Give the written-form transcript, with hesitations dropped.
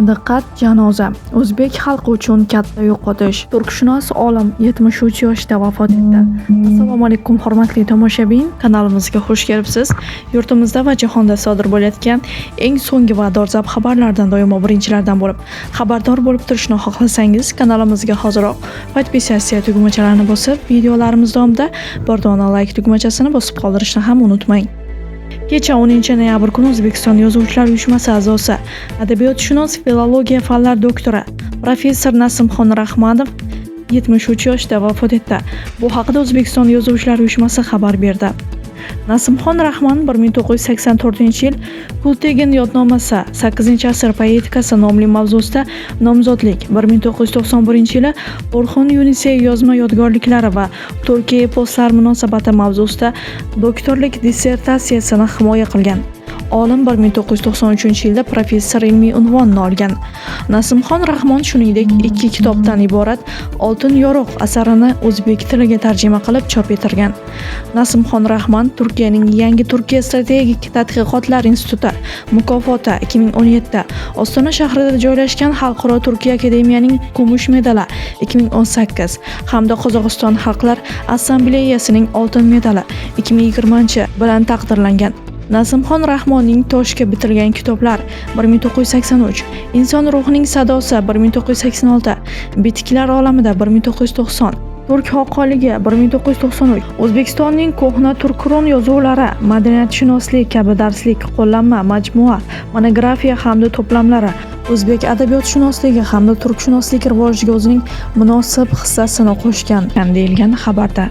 Diqqat, janoza! O'zbek xalqi uchun katta yo'qotish. Turkshunos olim 73 yoshda vafot etdi. Assalomu alaykum, hurmatli tomoshabin, kanalimizga xush kelibsiz. Yurtimizda va jahonda sodir bo'layotgan eng so'nggi va dolzarb xabarlardan doimo birinchilardan bo'lib xabardor bo'lib turishni xohlasangiz, kanalimizga hoziroq подписаться tugmachalarini bosib, videolarimiz davomida bir dona like tugmachasini bosib qoldirishni ham unutmang. Kecha 10 noyabr kuni O'zbekiston Yozuvchilar uyushmasi a'zosi, adabiyotshunos, filologiya fanlar doktori, professor Nasimxon Rahmonov 73 yoshda vafot etdi. Bu haqida O'zbekiston Yozuvchilar uyushmasi xabar berdi. Nasimxon Rahmon 1984-yil Kultegin yodnomasi 8-asr poetikasi nomli mavzusida nomzodlik, 1991-yili Orxon Yenisey yozma yodgorliklari va turkiy eposlar munosabati mavzusida doktorlik dissertatsiyasini himoya qilgan. Olim 1993-yilda professor ilmiy unvonini olgan. Nasimxon Rahmon shuningdek ikki kitobdan iborat Oltin yorug' asarini o'zbek tiliga tarjima qilib chop ettirgan. Nasimxon Rahmon Turkiyaning Yangi Turkiya strategik tadqiqotlar instituti mukofoti 2017, Ostona shahrida joylashgan Xalqaro Turkiy akademiyaning kumush medali 2018 hamda Qozog'iston Xalqlar Assambleyasining oltin medali 2020 bilan taqdirlangan. Nasimxon Rahmonning Toshga bitilgan kitoblar 1983, Inson ruhining sadosi 1986, Bitiklar olamida 1990, Turk xoqonligi 1993, O'zbekistonning ko'hna turkron yozuvlari, madaniyatshunoslik kabi darslik, qo'llanma, majmua, monografiya hamda to'plamlari o'zbek adabiyotshunosligi hamda turkshunoslik rivojiga o'zining munosib hissasini qo'shgan, deyilgan xabarda.